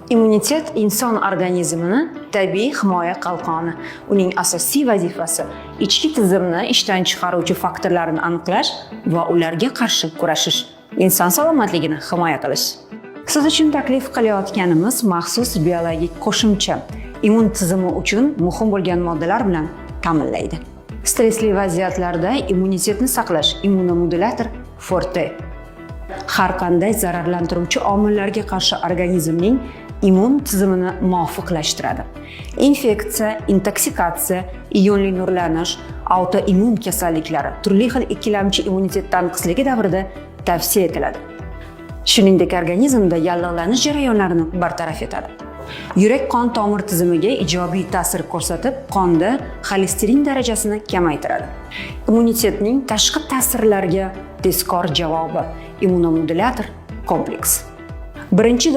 Immunitet inson organizmini tabiiy himoya qalqoni. Uning asosiy vazifasi ichki tizimni ishdan chiqaruvchi faktorlarni aniqlash va ularga qarshi kurashish, inson salomatligini himoya qilish. Siz uchun taklif qilayotganimiz maxsus biologik qo'shimcha immun tizimi uchun muhim bo'lgan moddalar bilan ta'minlaydi. Stressli vaziyatlarda immunitetni saqlash immunomodulyator Forte har qanday zararlantiruvchi omillarga qarshi organizmning immun tizimini muvofiqlashtiradi. Infeksiya, intoksikatsiya, ionli nurlanish, autoimmun kasalliklari, turli xil ikkilamchi immunitet tanqisligi davrida tavsiya etiladi. Shuningdek, organizmda yallig'lanish jarayonlarini bartaraf etadi. Yurak qon tomir tizimiga ijobiy ta'sir ko'rsatib, qonda xolesterin darajasini kamaytiradi. Immunitetning tashqi ta'sirlarga tezkor javobi immunomodulyator kompleks. Birinchi